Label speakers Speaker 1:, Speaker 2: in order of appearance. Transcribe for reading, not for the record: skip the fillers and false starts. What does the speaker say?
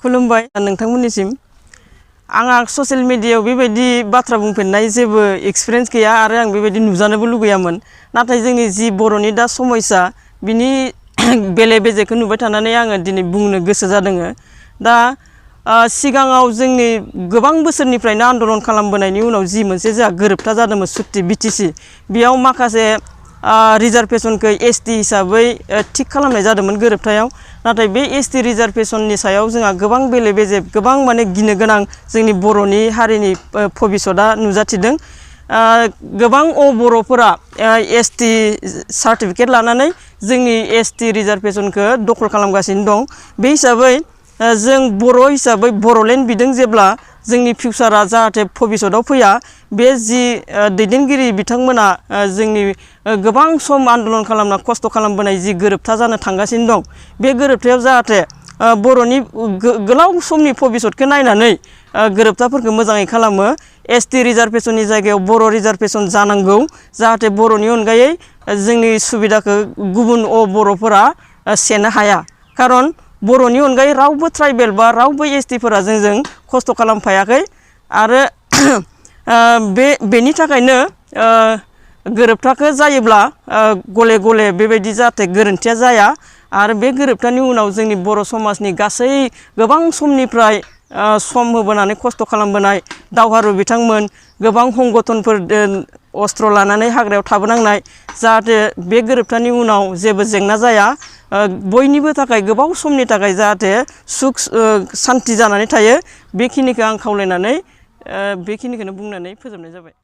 Speaker 1: खुलुमबाय नोंथांमोननिसिम आंहा ससियेल मिडियायाव बेबायदि बाथ्रा बुंफेरनाय जेबो एक्सपिरियेन्स गैया आरो आं बेबायदि नुजानोबो लुगैयामोन। नाथाय जोंनि जि बर'नि दा समस्या बिनि बेले बेजेखौ नुबाय थानानै आङो दिनै बुंनो गोसो जादों। दा सिगाङाव जोंनि गोबां बोसोरनिफ्रायनो आन्दलन खालामबोनायनि उनाव जि मोनसे जोंहा गोरोबथा जादोंमोन सुक्ति बिटिसि, बेयाव माखासे रिजार्भेशनखौ एसटि हिसाबै थिक खालामनाय जादोंमोन गोरोबथायाव। नाथाय बे एसटि रिजार्भेशननि सायाव जोंहा गोबां बेले बेजे गोबां माने गिनो गोनां जोंनि बर'नि हारिनि भबिसतआ नुजाथिदों। गोबां बर'फोरा एसटि सार्टिफिकेट लानानै जोंनि एसटि रिजार्भेशनखौ दखल खालामगासिनो दं। बे हिसाबै जों बर' हिसाबै बर'लेण्ड बिदों जेब्ला जोंनि फिउचारा जाहाथे भबिसतआव फैया, बे जि दैदेनगिरि बिथांमोना जोंनि गोबां सम आन्दलन खालामना खस्थ' खालामबोनाय जि गोरोबथा जानो थांगासिनो दं, बे गोरोबथायाव जाहाथे बर'नि गोलाव समनि भबिसतखौ नायनानै गोरोबथाफोरखौ मोजाङै खालामो। एसटि रिजार्भेशननि जायगायाव बर' रिजार्भेशन जानांगौ, जाहाथे बर'नि अनगायै जोंनि सुबिदाखौ गुबुन बर'फोरा सेनो हाया। खारन बर'नि अनगायै रावबो ट्राइबेल बा रावबो एसटिफोरा जोंजों खस्थ' खालामफायाखै। आरो बेनि थाखायनो गोरोबथाखौ जायोब्ला गले गले बेबायदि जाहाथे गोरोन्थिया जाया। आरो बे गोरोबथानि उनाव जोंनि बर' समाजनि गासै गोबां समनिफ्राय सम होबोनानै खस्थ' खालामबोनाय दावहारु बिथांमोन, गोबां संगठनफोर अस्त्र लानानै हाग्रायाव थाबोनांनाय, जाहाथे बे गोरोबथानि उनाव जेबो जेंना जाया, बयनिबो थाखाय गोबाव समनि थाखाय जाहाथे सुख सान्ति जानानै थायो, बेखिनिखौ आं खावलायनानै बेखिनिखौनो बुंनानै फोजोबनाय जाबाय।